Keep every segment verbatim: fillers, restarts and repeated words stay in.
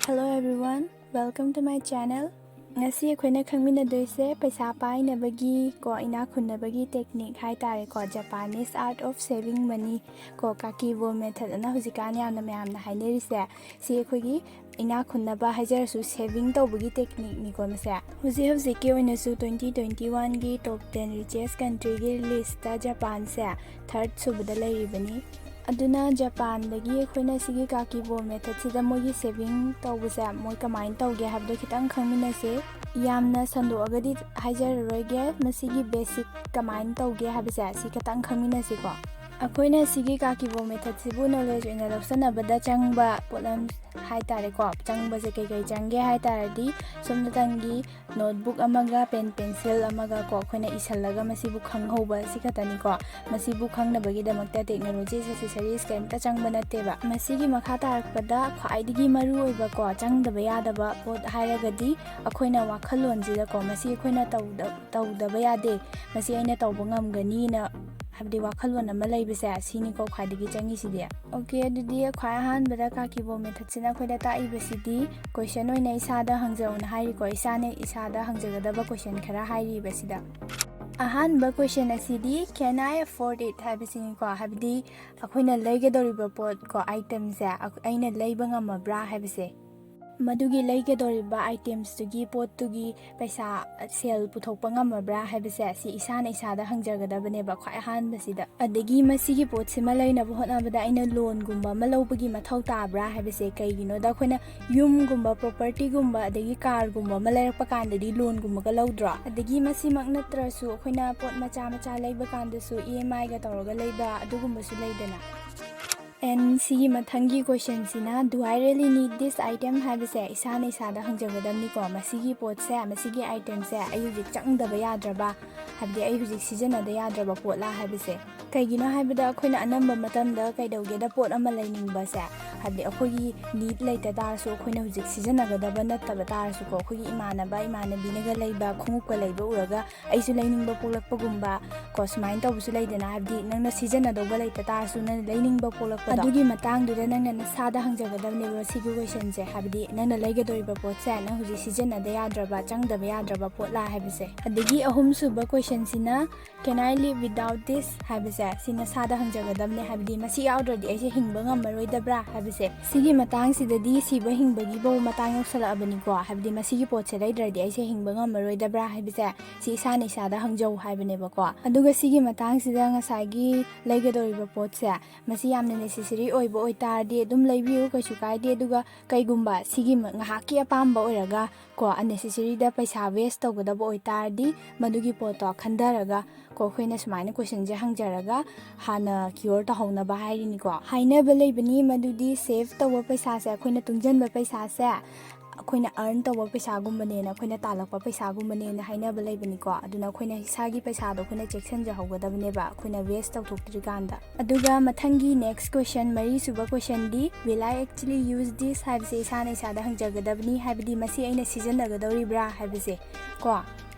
Hello everyone, welcome to my channel. ꯉꯁꯤ ꯑꯩꯈꯣꯏꯅ ꯈꯪꯃꯤꯟꯅꯗꯣꯏꯁꯦ ꯄꯩꯁꯥ ꯄꯥꯏꯅꯕꯒꯤ ꯀꯣ, ꯏꯅꯥꯛ ꯈꯨꯟꯅꯕꯒꯤ technique ꯍꯥꯏꯇꯥꯔꯦꯀꯣ, Japanese Art of Saving Money ꯀꯣ, Kakibou method ꯑꯅ ꯍꯧꯖꯤꯛꯀꯥꯟ ꯌꯥꯝꯅ ꯃꯌꯥꯝꯅ ꯍꯥꯏꯅꯔꯤꯁꯦ꯫ ꯁꯤ ꯑꯩꯈꯣꯏꯒꯤ ꯏꯅꯥꯛ ꯈꯨꯟꯅꯕ ꯍꯥꯏꯖꯔꯁꯨ saving ꯇꯧꯕꯒꯤ techniqueꯅꯤꯀꯣ ꯃꯁꯦ꯫ ꯍꯧꯖꯤꯛ ꯍꯧꯖꯤꯛꯀꯤ ꯑꯣꯏꯅꯁꯨ twenty twenty oneꯒꯤ top ten richest countryꯒꯤ listꯇ ꯖꯄꯥꯟꯁꯦ third ꯁꯨꯕꯗ ꯂꯩꯔꯤꯕꯅꯤ꯫ ꯑꯗꯨꯅ ꯖꯄꯥꯟꯗꯒꯤ ꯑꯩꯈꯣꯏꯅ ꯁꯤꯒꯤ Kakibou methodꯁꯤꯗ ꯃꯣꯏꯒꯤ saving ꯇꯧꯕꯁꯦ ꯃꯣꯏ ꯀꯃꯥꯏꯅ ꯇꯧꯒꯦ ꯍꯥꯏꯕꯗꯣ ꯈꯤꯇꯪ ꯈꯪꯃꯤꯟꯅꯁꯦ꯫ ꯌꯥꯝꯅ ꯁꯟꯗꯣꯛꯑꯒꯗꯤ ꯍꯥꯏꯖꯔꯔꯣꯏꯒꯦ, ꯃꯁꯤꯒꯤ basic ꯀꯃꯥꯏꯅ ꯇꯧꯒꯦ ꯍꯥꯏꯕꯁꯦ ꯁꯤ ꯈꯤꯇꯪ ꯈꯪꯃꯤꯟꯅꯁꯤꯀꯣ꯫ ꯑꯩꯈꯣꯏꯅ ꯁꯤꯒꯤ Kakibou methodꯁꯤꯕꯨ knowledge ꯑꯣꯏꯅ ꯂꯧꯁꯟꯅꯕꯗ ꯆꯪꯕ ꯄꯣꯠꯂꯝ ꯍꯥꯏꯇꯥꯔꯦꯀꯣ, ꯆꯪꯕꯁꯦ ꯀꯩ ꯀꯩ ꯆꯪꯒꯦ ꯍꯥꯏ ꯇꯥꯔꯗꯤ, ꯁꯣꯝ ꯅꯥꯀꯟꯒꯤ notebook ꯑꯃꯒ pen pencil ꯑꯃꯒ ꯀꯣ, ꯑꯩꯈꯣꯏꯅ ꯏꯁꯜꯂꯒ ꯃꯁꯤꯕꯨ ꯈꯪꯍꯧꯕ ꯑꯁꯤ ꯈꯛꯇꯅꯤꯀꯣ꯫ ꯃꯁꯤꯕꯨ ꯈꯪꯅꯕꯒꯤꯗꯃꯛꯇ technologies accessories ꯀꯔꯤꯝꯇ ꯆꯪꯕ ꯅꯠꯇꯦꯕ꯫ ꯃꯁꯤꯒꯤ ꯃꯈꯥ ꯇꯥꯔꯛꯄꯗ ꯈ꯭ꯋꯥꯏꯗꯒꯤ ꯃꯔꯨꯑꯣꯏꯕ ꯀꯣ, ꯆꯪꯗꯕ ꯌꯥꯗꯕ ꯄꯣꯠ ꯍꯥꯏꯔꯒꯗꯤ ꯑꯩꯈꯣꯏꯅ ꯋꯥꯈꯜꯂꯣꯟꯁꯤꯗꯀꯣ, ꯃꯁꯤ ꯑꯩꯈꯣꯏꯅ ꯇꯧꯗ-, ꯇꯧꯗꯕ ꯌꯥꯗꯦ, ꯃꯁꯤ ꯑꯩꯅ ꯇꯧꯕ ꯉꯝꯒꯅꯤꯅ ꯍꯥꯏꯕꯗꯤ ꯋꯥꯈꯜꯂꯣꯟ ꯑꯃ ꯂꯩꯕꯁꯦ, ꯁꯤꯅꯤꯀꯣ ꯈ꯭ꯋꯥꯏꯗꯒꯤ ꯆꯪꯉꯤꯁꯤꯗꯤ꯫ Okay, ꯑꯗꯨꯗꯤ ꯈ꯭ꯋꯥꯏ ꯑꯍꯥꯟꯕꯗ Kakibou methodꯁꯤꯅ ꯑꯩꯈꯣꯏꯗ ꯇꯥꯛꯏꯕꯁꯤꯗꯤ question ꯑꯣꯏꯅ ꯏꯁꯥꯗ ꯍꯪꯖꯧꯅ ꯍꯥꯏꯔꯤꯀꯣ꯫ ꯏꯁꯥꯅ ꯏꯁꯥꯗ ꯍꯪꯖꯒꯗꯕ question ꯈꯔ ꯍꯥꯏꯔꯤꯕꯁꯤꯗ꯫ ꯑꯍꯥꯟꯕ question ꯑꯁꯤꯗꯤ "Can I afford it?" ꯍꯥꯏꯕꯁꯤꯅꯤꯀꯣ, ꯍꯥꯏꯕꯗꯤ ꯑꯩꯈꯣꯏꯅ ꯂꯩꯒꯗꯧꯔꯤꯕ ꯄꯣꯠ ꯀꯣ, itemꯁꯦ ꯑꯩꯈ-, ꯑꯩꯅ ꯂꯩꯕ ꯉꯝꯃꯕ꯭ꯔꯥ ꯍꯥꯏꯕꯁꯦ꯫ ꯃꯗꯨꯒꯤ ꯂꯩꯒꯗꯧꯔꯤꯕ itemꯁꯇꯨꯒꯤ, ꯄꯣꯠꯇꯨꯒꯤ ꯄꯩꯁꯥ, ꯁꯦꯜ ꯄꯨꯊꯣꯛꯄ ꯉꯝꯃꯕ꯭ꯔꯥ ꯍꯥꯏꯕꯁꯦ ꯁꯤ ꯏꯁꯥꯅ ꯏꯁꯥꯗ ꯍꯪꯖꯒꯗꯕꯅꯦꯕ ꯈ꯭ꯋꯥꯏ ꯑꯍꯥꯟꯕꯁꯤꯗ꯫ ꯑꯗꯒꯤ ꯃꯁꯤꯒꯤ ꯄꯣꯠꯁꯤꯃ ꯂꯩꯅꯕ ꯍꯣꯠꯅꯕꯗ ꯑꯩꯅ loanꯒꯨꯝꯕ ꯑꯃ ꯂꯧꯕꯒꯤ ꯃꯊꯧ ꯇꯥꯕ꯭ꯔꯥ ꯍꯥꯏꯕꯁꯦ, ꯀꯩꯒꯤꯅꯣꯗ ꯑꯩꯈꯣꯏꯅ ꯌꯨꯝꯒꯨꯝꯕ, propertyꯒꯨꯝꯕ, ꯑꯗꯒꯤ carꯒꯨꯝꯕ ꯑꯃ ꯂꯩꯔꯛꯄ ꯀꯥꯟꯗꯗꯤ loanꯒꯨꯝꯕꯒ ꯂꯧꯗ꯭ꯔꯣ? ꯑꯗꯒꯤ ꯃꯁꯤꯃꯛ ꯅꯠꯇ꯭ꯔꯁꯨ ꯑꯩꯈꯣꯏꯅ ꯄꯣꯠ ꯃꯆꯥ ꯃꯆꯥ ꯂꯩꯕ ꯀꯥꯟꯗꯁꯨ EMIꯒ ꯇꯧꯔꯒ ꯂꯩꯕ ꯑꯗꯨꯒꯨꯝꯕꯁꯨ ꯂꯩꯗꯅ꯫ And ꯁꯤꯒꯤ ꯃꯊꯪꯒꯤ questionꯁꯤꯅ "Do I really need this item?" ꯍꯥꯏꯕꯁꯦ ꯏꯁꯥꯅ ꯏꯁꯥꯗ ꯍꯪꯖꯒꯗꯕꯅꯤꯀꯣ꯫ ꯃꯁꯤꯒꯤ ꯄꯣꯠꯁꯦ, ꯃꯁꯤꯒꯤ itemꯁꯦ ꯑꯩ ꯍꯧꯖꯤꯛ ꯆꯪꯗꯕ ꯌꯥꯗ꯭ꯔꯕ, ꯍꯥꯏꯕꯗꯤ ꯑꯩ ꯍꯧꯖꯤꯛ ꯁꯤꯖꯤꯟꯅꯗ ꯌꯥꯗ꯭ꯔꯕ ꯄꯣꯠꯂꯥ ꯍꯥꯏꯕꯁꯦ꯫ ꯀꯩꯒꯤꯅꯣ ꯍꯥꯏꯕꯗ ꯑꯩꯈꯣꯏꯅ ꯑꯅꯝꯕ ꯃꯇꯝꯗ ꯀꯩꯗꯧꯒꯦꯗ, ꯄꯣꯠ ꯑꯃ ꯂꯩꯅꯤꯡꯕꯁꯦ, ꯍꯥꯏꯕꯗꯤ ꯑꯩꯈꯣꯏꯒꯤ need ꯂꯩꯇ ꯇꯥꯔꯁꯨ, ꯑꯩꯈꯣꯏꯅ ꯍꯧꯖꯤꯛ ꯁꯤꯖꯤꯟꯅꯒꯗꯕ ꯅꯠꯇꯕ ꯇꯥꯔꯁꯨꯀꯣ, ꯑꯩꯈꯣꯏꯒꯤ ꯏꯃꯥꯟꯅꯕ ꯏꯃꯥꯟꯅꯕꯤꯅꯒ ꯂꯩꯕ ꯈꯣꯡꯎꯞꯀ ꯂꯩꯕ ꯎꯔꯒ ꯑꯩꯁꯨ ꯂꯩꯅꯤꯡꯕ ꯄꯣꯛꯂꯛꯄꯒꯨꯝꯕ ꯀꯣ, ꯁꯨꯃꯥꯏꯅ ꯇꯧꯕꯁꯨ ꯂꯩꯗꯅ꯫ ꯍꯥꯏꯕꯗꯤ ꯅꯪꯅ ꯁꯤꯖꯤꯟꯅꯗꯧꯕ ꯂꯩꯇ ꯇꯥꯔꯁꯨ, ꯅꯪꯅ ꯂꯩꯅꯤꯡꯕ ꯄꯣꯛꯂꯛꯄ ꯑꯗꯨꯒꯤ ꯃꯇꯥꯡꯗꯨꯗ ꯅꯪꯅ ꯅꯁꯥꯗ ꯍꯪꯖꯒꯗꯕꯅꯦꯕ ꯁꯤꯒꯤ questionꯁꯦ, ꯍꯥꯏꯕꯗꯤ ꯅꯪꯅ ꯂꯩꯒꯗꯧꯔꯤꯕ ꯄꯣꯠꯁꯦ ꯅꯪ ꯍꯧꯖꯤꯛ ꯁꯤꯖꯤꯟꯅꯗ ꯌꯥꯗ꯭ꯔꯕ, ꯆꯪꯗꯕ ꯌꯥꯗ꯭ꯔꯕ ꯄꯣꯠꯂꯥ ꯍꯥꯏꯕꯁꯦ꯫ ꯑꯗꯒꯤ ꯑꯍꯨꯝꯁꯨꯕ questionꯁꯤꯅ, "Can I live without this?" ꯍꯥꯏꯕꯁꯦ, ꯁꯤ ꯅꯁꯥꯗ ꯍꯪꯖꯒꯗꯕꯅꯦ, ꯍꯥꯏꯕꯗꯤ ꯃꯁꯤ ꯌꯥꯎꯗ꯭ꯔꯗꯤ ꯑꯩꯁꯦ ꯍꯤꯡꯕ ꯉꯝꯃꯔꯣꯏꯗꯕ꯭ꯔꯥ ꯍꯥꯏꯕꯁꯦ꯫ ꯁꯤꯒꯤ ꯃꯇꯥꯡꯁꯤꯗꯗꯤ ꯁꯤꯕ ꯍꯤꯡꯕꯒꯤꯐꯧ ꯃꯇꯥꯡ ꯌꯧꯁꯜꯂꯛꯑꯕꯅꯤꯀꯣ, ꯍꯥꯏꯕꯗꯤ ꯃꯁꯤꯒꯤ ꯄꯣꯠꯁꯦ ꯂꯩꯗ꯭ꯔꯗꯤ ꯑꯩꯁꯦ ꯍꯤꯡꯕ ꯉꯝꯃꯔꯣꯏꯗꯕ꯭ꯔꯥ ꯍꯥꯏꯕꯁꯦ, ꯁꯤ ꯏꯁꯥꯅ ꯏꯁꯥꯗ ꯍꯪꯖꯧ ꯍꯥꯏꯕꯅꯦꯕꯀꯣ꯫ ꯑꯗꯨꯒ ꯁꯤꯒꯤ ꯃꯇꯥꯡꯁꯤꯗ ꯉꯁꯥꯏꯒꯤ ꯂꯩꯒꯗꯧꯔꯤꯕ ꯄꯣꯠꯁꯦ, ꯃꯁꯤ ꯌꯥꯝꯅ necessary ꯑꯣꯏꯕ ꯑꯣꯏꯇꯥꯔꯗꯤ ꯑꯗꯨꯝ ꯂꯩꯕꯤꯌꯨ, ꯀꯩꯁꯨ ꯀꯥꯏꯗꯦ꯫ ꯑꯗꯨꯒ ꯀꯩꯒꯨꯝꯕ ꯁꯤꯒꯤ ꯉꯥꯏꯍꯥꯛꯀꯤ ꯑꯄꯥꯝꯕ ꯑꯣꯏꯔꯒ ꯀꯣ, unnecessaryꯗ ꯄꯩꯁꯥ waste ꯇꯧꯒꯗꯕ ꯑꯣꯏꯇꯥꯔꯗꯤ, ꯃꯗꯨꯒꯤ ꯄꯣꯠꯇꯣ ꯈꯟꯊꯔꯒ ꯀꯣ, ꯑꯩꯈꯣꯏꯅ ꯁꯨꯃꯥꯏꯅ questionꯁꯦ ꯍꯪꯖꯔꯒ ꯍꯥꯟꯅ cure ꯇꯧꯍꯧꯅꯕ ꯍꯥꯏꯔꯤꯅꯤꯀꯣ꯫ ꯍꯥꯏꯅꯕ ꯂꯩꯕꯅꯤ ꯃꯗꯨꯗꯤ save ꯇꯧꯕ ꯄꯩꯁꯥꯁꯦ, ꯑꯩꯈꯣꯏꯅ ꯇꯨꯡꯁꯤꯟꯕ ꯄꯩꯁꯥꯁꯦ, ꯑꯩꯈꯣꯏꯅ earn ꯇꯧꯕ ꯄꯩꯁꯥꯒꯨꯝꯕꯅꯦꯅ, ꯑꯩꯈꯣꯏꯅ ꯇꯥꯜꯂꯛꯄ ꯄꯩꯁꯥꯒꯨꯝꯕꯅꯦꯅ ꯍꯥꯏꯅꯕ ꯂꯩꯕꯅꯤꯀꯣ꯫ ꯑꯗꯨꯅ ꯑꯩꯈꯣꯏꯅ ꯏꯁꯥꯒꯤ ꯄꯩꯁꯥꯗꯣ ꯑꯩꯈꯣꯏꯅ ꯆꯦꯛꯁꯤꯟꯖꯍꯧꯒꯗꯕꯅꯦꯕ, ꯑꯩꯈꯣꯏꯅ waste ꯇꯧꯊꯣꯛꯇ꯭ꯔꯤꯀꯥꯟꯗ꯫ ꯑꯗꯨꯒ ꯃꯊꯪꯒꯤ next question, ꯃꯔꯤꯁꯨꯕ questionꯗꯤ, "Will I actually use this?" ꯍꯥꯏꯕꯁꯦ ꯏꯁꯥꯅ ꯏꯁꯥꯗ ꯍꯪꯖꯒꯗꯕꯅꯤ, ꯍꯥꯏꯕꯗꯤ ꯃꯁꯤ ꯑꯩꯅ ꯁꯤꯖꯤꯟꯅꯒꯗꯧꯔꯤꯕ꯭ꯔꯥ ꯍꯥꯏꯕꯁꯦ ꯀꯣ꯫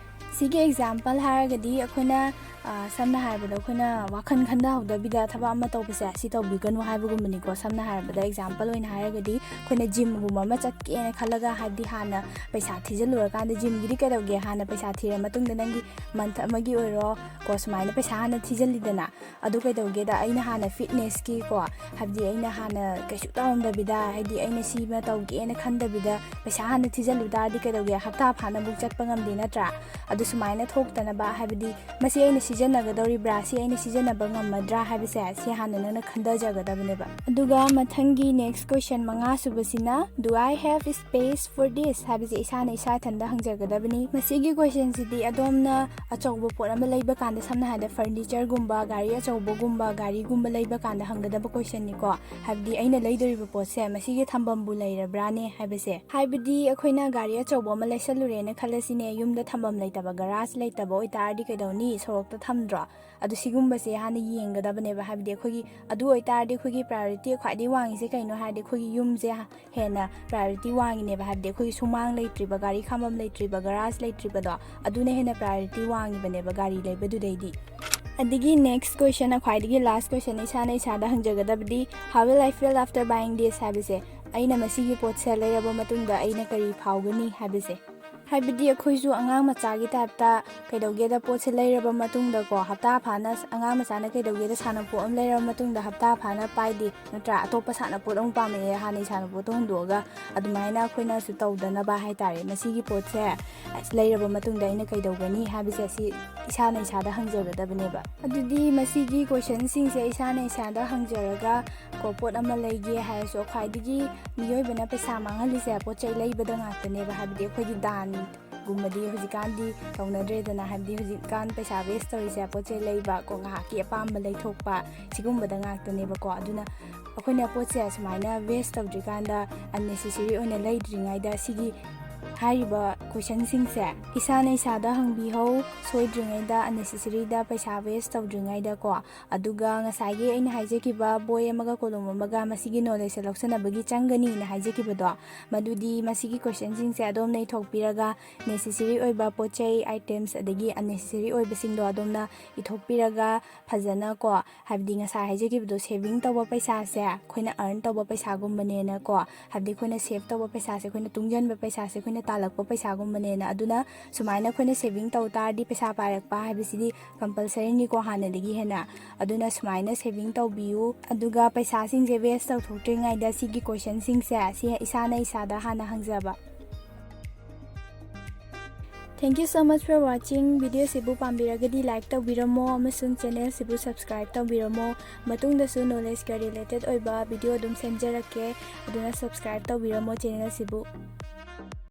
ꯁꯤꯒꯤ example ꯍꯥꯏꯔꯒꯗꯤ ꯑꯩꯈꯣꯏꯅ, ꯑ, ꯁꯝꯅ ꯍꯥꯏꯔꯕꯗ ꯑꯩꯈꯣꯏꯅ ꯋꯥꯈꯜ ꯈꯟꯊꯍꯧꯗꯕꯤꯗ ꯊꯕꯛ ꯑꯃ ꯇꯧꯕꯁꯦ, ꯁꯤ ꯇꯧꯕꯤꯒꯅꯨ ꯍꯥꯏꯕꯒꯨꯝꯕꯅꯤꯀꯣ꯫ ꯁꯝꯅ ꯍꯥꯏꯔꯕꯗ example ꯑꯣꯏꯅ ꯍꯥꯏꯔꯒꯗꯤ ꯑꯩꯈꯣꯏꯅ gymꯒꯨꯝꯕ ꯑꯃ ꯆꯠꯀꯦꯅ ꯈꯜꯂꯒ, ꯍꯥꯏꯕꯗꯤ ꯍꯥꯟꯅ ꯄꯩꯁꯥ ꯊꯤꯖꯤꯜꯂꯨꯔꯀꯥꯟꯗ, gymꯒꯤꯗꯤ ꯀꯩꯗꯧꯒꯦ, ꯍꯥꯟꯅ ꯄꯩꯁꯥ ꯊꯤꯔ ꯃꯇꯨꯡꯗ ꯅꯪꯒꯤ month ꯑꯃꯒꯤ ꯑꯣꯏꯔꯣ ꯀꯣ, ꯁꯨꯃꯥꯏꯅ ꯄꯩꯁꯥ ꯍꯥꯟꯅ ꯊꯤꯖꯤꯜꯂꯤꯗꯅ꯫ ꯑꯗꯨ ꯀꯩꯗꯧꯒꯦꯗ, ꯑꯩꯅ ꯍꯥꯟꯅ fitnessꯀꯤ ꯀꯣ, ꯍꯥꯏꯕꯗꯤ ꯑꯩꯅ ꯍꯥꯟꯅ ꯀꯩꯁꯨ ꯇꯧꯔꯝꯗꯕꯤꯗ, ꯍꯥꯏꯗꯤ ꯑꯩꯅ ꯁꯤꯃ ꯇꯧꯒꯦꯅ ꯈꯟꯗꯕꯤꯗ ꯄꯩꯁꯥ ꯍꯥꯟꯅ ꯊꯤꯖꯤꯜꯂꯨ ꯇꯥꯔꯗꯤ ꯀꯩꯗꯧꯒꯦ, ꯍꯞꯇꯥ ꯐꯥꯅꯕꯨꯛ ꯆꯠꯄ ꯉꯝꯗꯦ ꯅꯠꯇ꯭ꯔꯥ? ꯑꯗꯨ ꯁꯨꯃꯥꯏꯅ ꯊꯣꯛꯇꯅꯕ, ꯍꯥꯏꯕꯗꯤ ꯃꯁꯤ ꯑꯩꯅ ꯁꯤꯖꯤꯟꯅꯒꯗꯧꯔꯤꯕ꯭ꯔꯥ, ꯁꯤ ꯑꯩꯅ ꯁꯤꯖꯤꯟꯅꯕ ꯉꯝꯃꯗ꯭ꯔꯥ ꯍꯥꯏꯕꯁꯦ, ꯁꯤ ꯍꯥꯟꯅ ꯅꯪꯅ ꯈꯟꯊꯖꯒꯗꯕꯅꯦꯕ꯫ ꯑꯗꯨꯒ ꯃꯊꯪꯒꯤ next question ꯃꯉꯥꯁꯨꯕꯁꯤꯅ, "Do I have space for this?" ꯍꯥꯏꯕꯁꯦ ꯏꯁꯥꯅ ꯏꯁꯥ ꯏꯊꯟꯗ ꯍꯪꯖꯒꯗꯕꯅꯤ꯫ ꯃꯁꯤꯒꯤ questionꯁꯤꯗꯤ ꯑꯗꯣꯝꯅ ꯑꯆꯧꯕ ꯄꯣꯠ ꯑꯃ ꯂꯩꯕ ꯀꯥꯟꯗ, ꯁꯝꯅ ꯍꯥꯏꯔꯕꯗ furnitureꯒꯨꯝꯕ, ꯒꯥꯔꯤ ꯑꯆꯧꯕꯒꯨꯝꯕ, ꯒꯥꯔꯤꯒꯨꯝꯕ ꯂꯩꯕ ꯀꯥꯟꯗ ꯍꯪꯒꯗꯕ questionꯅꯤꯀꯣ꯫ ꯍꯥꯏꯕꯗꯤ ꯑꯩꯅ ꯂꯩꯗꯣꯔꯤꯕ ꯄꯣꯠꯁꯦ ꯃꯁꯤꯒꯤ ꯊꯝꯐꯝꯕꯨ ꯂꯩꯔꯕ꯭ꯔꯥꯅꯦ ꯍꯥꯏꯕꯁꯦ꯫ ꯍꯥꯏꯕꯗꯤ ꯑꯩꯈꯣꯏꯅ ꯒꯥꯔꯤ ꯑꯆꯧꯕ ꯑꯃ ꯂꯩꯁꯜꯂꯨꯔꯦꯅ ꯈꯜꯂꯁꯤꯅꯦ, ꯌꯨꯝꯗ ꯊꯝꯐꯝ ꯂꯩꯇꯕ, garage ꯂꯩꯇꯕ ꯑꯣꯏꯇꯥꯔꯗꯤ ꯀꯩꯗꯧꯅꯤ? ꯁꯣꯔꯣꯛꯇ ꯊꯝꯗ꯭ꯔꯣ? ꯑꯗꯨ ꯁꯤꯒꯨꯝꯕꯁꯦ ꯍꯥꯟꯅ ꯌꯦꯡꯒꯗꯕꯅꯦꯕ꯫ ꯍꯥꯏꯕꯗꯤ ꯑꯩꯈꯣꯏꯒꯤ, ꯑꯗꯨ ꯑꯣꯏꯇꯥꯔꯗꯤ ꯑꯩꯈꯣꯏꯒꯤ priority ꯈ꯭ꯋꯥꯏꯗꯒꯤ ꯋꯥꯡꯉꯤꯁꯦ ꯀꯩꯅꯣ ꯍꯥꯏꯔꯗꯤ ꯑꯩꯈꯣꯏꯒꯤ ꯌꯨꯝꯁꯦ ꯍꯦꯟꯅ priority ꯋꯥꯡꯉꯤꯅꯦꯕ꯫ ꯍꯥꯏꯕꯗꯤ ꯑꯩꯈꯣꯏꯒꯤ ꯁꯨꯃꯥꯡ ꯂꯩꯇ꯭ꯔꯤꯕ, ꯒꯥꯔꯤ ꯈꯥꯝꯐꯝ ꯂꯩꯇ꯭ꯔꯤꯕ, garage ꯂꯩꯇ꯭ꯔꯤꯕꯗꯣ, ꯑꯗꯨꯅ ꯍꯦꯟꯅ priority ꯋꯥꯡꯉꯤꯕꯅꯦꯕ ꯒꯥꯔꯤ ꯂꯩꯕꯗꯨꯗꯩꯗꯤ꯫ ꯑꯗꯒꯤ next question, ꯈ꯭ꯋꯥꯏꯗꯒꯤ last question, ꯏꯁꯥꯅ ꯏꯁꯥꯗ ꯍꯪꯖꯒꯗꯕꯗꯤ, "How will I feel after buying this?" ꯍꯥꯏꯕꯁꯦ, ꯑꯩꯅ ꯃꯁꯤꯒꯤ ꯄꯣꯠꯁꯦ ꯂꯩꯔꯕ ꯃꯇꯨꯡꯗ ꯑꯩꯅ ꯀꯔꯤ ꯐꯥꯎꯒꯅꯤ ꯍꯥꯏꯕꯁꯦ꯫ ꯍꯥꯏꯕꯗꯤ ꯑꯩꯈꯣꯏꯁꯨ ꯑꯉꯥꯡ ꯃꯆꯥꯒꯤ type ꯇ ꯀꯩꯗꯧꯒꯦꯗ ꯄꯣꯠꯁꯦ ꯂꯩꯔꯕ ꯃꯇꯨꯡꯗꯀꯣ, ꯍꯞꯇꯥ ꯐꯥꯅ, ꯑꯉꯥꯡ ꯃꯆꯥꯅ ꯀꯩꯗꯧꯒꯦꯗ ꯁꯥꯟꯅꯄꯣꯠ ꯑꯃ ꯂꯩꯔꯕ ꯃꯇꯨꯡꯗ ꯍꯞꯇꯥ ꯐꯥꯅ ꯄꯥꯏꯗꯦ, ꯅꯠꯇ꯭ꯔꯥ? ꯑꯇꯣꯞꯄ ꯁꯥꯟꯅꯄꯣꯠ ꯑꯃꯨꯛ ꯄꯥꯝꯃꯛꯑꯦ, ꯍꯥꯟꯅꯒꯤ ꯁꯥꯟꯅꯄꯣꯠꯇꯣ ꯍꯨꯟꯗꯣꯛꯑꯒ꯫ ꯑꯗꯨꯃꯥꯏꯅ ꯑꯩꯈꯣꯏꯅꯁꯨ ꯇꯧꯗꯅꯕ ꯍꯥꯏꯇꯥꯔꯦ, ꯃꯁꯤꯒꯤ ꯄꯣꯠꯁꯦ ꯑꯁ ꯂꯩꯔꯕ ꯃꯇꯨꯡꯗ ꯑꯩꯅ ꯀꯩꯗꯧꯒꯅꯤ ꯍꯥꯏꯕꯁꯦ, ꯑꯁꯤ ꯏꯁꯥꯅ ꯏꯁꯥꯗ ꯍꯪꯖꯒꯗꯕꯅꯦꯕ꯫ ꯑꯗꯨꯗꯤ ꯃꯁꯤꯒꯤ question ꯁꯤꯡꯁꯦ ꯏꯁꯥꯅ ꯏꯁꯥꯗ ꯍꯪꯖꯔꯒ ꯀꯣ, ꯄꯣꯠ ꯑꯃ ꯂꯩꯒꯦ ꯍꯥꯏꯔꯁꯨ, ꯈ꯭ꯋꯥꯏꯗꯒꯤ ꯃꯤꯑꯣꯏꯕꯅ ꯄꯩꯁꯥ ꯃꯥꯡꯍꯜꯂꯤꯁꯦ ꯄꯣꯠ ꯆꯩ ꯂꯩꯕꯗ ꯉꯥꯛꯇꯅꯦꯕ꯫ ꯍꯥꯏꯕꯗꯤ ꯑꯩꯈꯣꯏꯗꯤ ꯗꯥꯟꯒꯨꯝꯕꯗꯤ ꯍꯧꯖꯤꯛꯀꯥꯟꯗꯤ ꯇꯧꯅꯗ꯭ꯔꯦꯗꯅ, ꯍꯥꯏꯕꯗꯤ ꯍꯧꯖꯤꯛꯀꯥꯟ ꯄꯩꯁꯥ waste ꯇꯧꯔꯤꯁꯦ ꯄꯣꯠ ꯆꯩ ꯂꯩꯕ, ꯀꯣ, ꯉꯥꯏꯍꯥꯛꯀꯤ ꯑꯄꯥꯝꯕ ꯂꯩꯊꯣꯛꯄ, ꯁꯤꯒꯨꯝꯕꯗ ꯉꯥꯛꯇꯅꯦꯕꯀꯣ꯫ ꯑꯗꯨꯅ ꯑꯩꯈꯣꯏꯅ ꯄꯣꯠꯁꯦ ꯁꯨꯃꯥꯏꯅ waste ꯇꯧꯗ꯭ꯔꯤꯀꯥꯟꯗ, unnecessary ꯑꯣꯏꯅ ꯂꯩꯗ꯭ꯔꯤꯉꯩꯗ, ꯁꯤꯒꯤ ꯍꯥꯏꯔꯤꯕ question ꯁꯤꯡꯁꯦ ꯏꯁꯥꯅ ꯏꯁꯥꯗ ꯍꯪꯕꯤꯍꯧ꯫ ꯁꯣꯏꯗ꯭ꯔꯤꯉꯩꯗ unnecessary ꯗ ꯄꯩꯁꯥ waste ꯇꯧꯗ꯭ꯔꯤꯉꯩꯗꯀꯣ꯫ ꯑꯗꯨꯒ ꯉꯁꯥꯏꯒꯤ ꯑꯩꯅ ꯍꯥꯏꯖꯈꯤꯕ ꯕꯣꯏ ꯑꯃꯒ ꯀꯣꯂꯣꯝ ꯑꯃꯒ ꯃꯁꯤꯒꯤ knowledge ꯁꯦ ꯂꯧꯁꯤꯟꯅꯕꯒꯤ ꯆꯪꯒꯅꯤꯅ ꯍꯥꯏꯖꯈꯤꯕꯗꯣ, ꯃꯗꯨꯗꯤ ꯃꯁꯤꯒꯤ question ꯁꯤꯡꯁꯦ ꯑꯗꯣꯝꯅ ꯏꯊꯣꯛꯄꯤꯔꯒ, necessary ꯑꯣꯏꯕ ꯄꯣꯠ ꯆꯩ, items, ꯑꯗꯒꯤ unnecessary ꯑꯣꯏꯕꯁꯤꯡꯗꯣ ꯑꯗꯣꯝꯅ ꯏꯊꯣꯛꯄꯤꯔꯒ, ꯐꯖꯅ ꯀꯣ, ꯍꯥꯏꯕꯗꯤ ꯉꯁꯥꯏ ꯍꯥꯏꯖꯈꯤꯕꯗꯣ, saving ꯇꯧꯕ ꯄꯩꯁꯥꯁꯦ, ꯑꯩꯈꯣꯏꯅ earn ꯇꯧꯕ ꯄꯩꯁꯥꯒꯨꯝꯕꯅꯦꯅ ꯀꯣ, ꯍꯥꯏꯕꯗꯤ ꯑꯩꯈꯣꯏꯅ save ꯇꯧꯕ ꯄꯩꯁꯥꯁꯦ, ꯑꯩꯈꯣꯏꯅ ꯇꯨꯡꯁꯤꯟꯕ ꯄꯩꯁꯥꯁꯦ, ꯑꯩꯈꯣꯏꯅ ꯇꯥꯜꯂꯛꯄ ꯄꯩꯁꯥꯒꯨꯝꯕꯅꯦꯅ꯫ ꯑꯗꯨꯅ ꯁꯨꯃꯥꯏꯅ ꯑꯩꯈꯣꯏꯅ saving ꯇꯧ ꯇꯥꯔꯗꯤ ꯄꯩꯁꯥ ꯄꯥꯏꯔꯛꯄ ꯍꯥꯏꯕꯁꯤꯗꯤ compulsory ꯅꯤꯀꯣ ꯍꯥꯟꯅꯗꯒꯤ ꯍꯦꯟꯅ꯫ ꯑꯗꯨꯅ ꯁꯨꯃꯥꯏꯅ saving ꯇꯧꯕꯤꯌꯨ꯫ ꯑꯗꯨꯒ ꯄꯩꯁꯥꯁꯤꯡꯁꯦ waste ꯇꯧꯊꯣꯛꯇ꯭ꯔꯤꯉꯩꯗ ꯁꯤꯒꯤ question ꯁꯤꯡꯁꯦ ꯁꯤ ꯏꯁꯥꯅ ꯏꯁꯥꯗ ꯍꯥꯟꯅ ꯍꯪꯖꯕ꯫ Thank you so much for watching꯫ Video ꯁꯤꯕꯨ ꯄꯥꯝꯕꯤꯔꯒꯗꯤ like ꯇꯧꯕꯤꯔꯝꯃꯣ ꯑꯃꯁꯨꯡ channel ꯁꯤꯕꯨ subscribe ꯇꯧꯕꯤꯔꯝꯃꯣ꯫ ꯃꯇꯨꯡꯗꯁꯨ knowledge ꯀ related ꯑꯣꯏꯕ video ꯑꯗꯨꯝ ꯁꯦꯝꯖꯔꯛꯀꯦ, ꯑꯗꯨꯅ subscribe ꯇꯧꯕꯤꯔꯝꯃꯣ channel ꯁꯤꯕꯨ꯫